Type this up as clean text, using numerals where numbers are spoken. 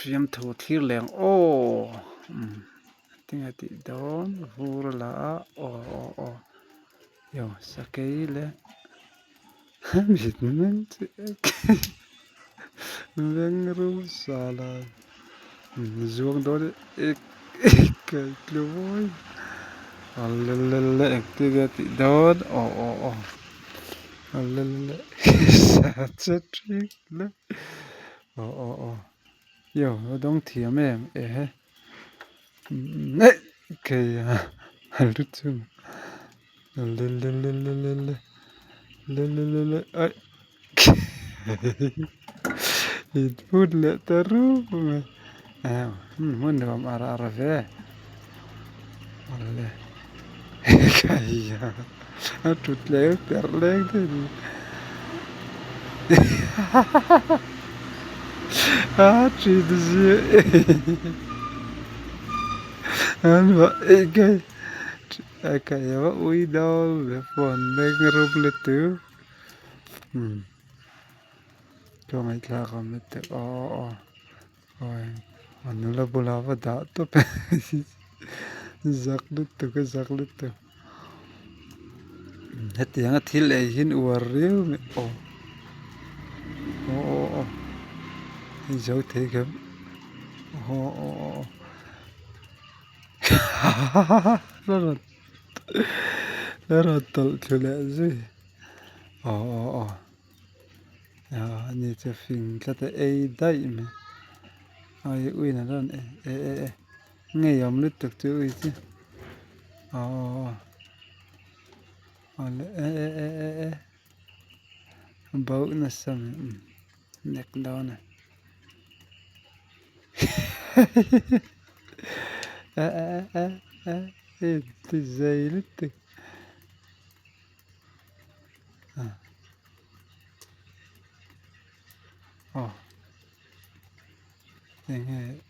Fiamthu thlir leh ang aw umm tinge tih dawn vur a la a aw aw aw aw sakei leh meng rum sala zuang dawn e engtin nge tih dawn aw aw aw aw aw aw aw a dawng thiam em ehe inphut leh ta rup mai hmun nuam ar ar ve awle a thut leh perh leng te a ni a thin zia ui dawn ve phone beng rum lutuk umm ka ngaihthlak awm lutuk aw aw aw a nula bulah va dah tawp e zak lutuk a zak lutuk hetianga thil ei hi uar riau mai aw aw aw aw hei zo thei kher aw aw aw la rawn tawlh thlu leh zui aw aw aw ani chu fing tlat a ei daih mai aw ui in a rawn e e e ngeiawm lutuk chu ui chu aw aw aw e e e e e bauh nasa mai nek dawn a. Ti zei lutuk aw eng nge.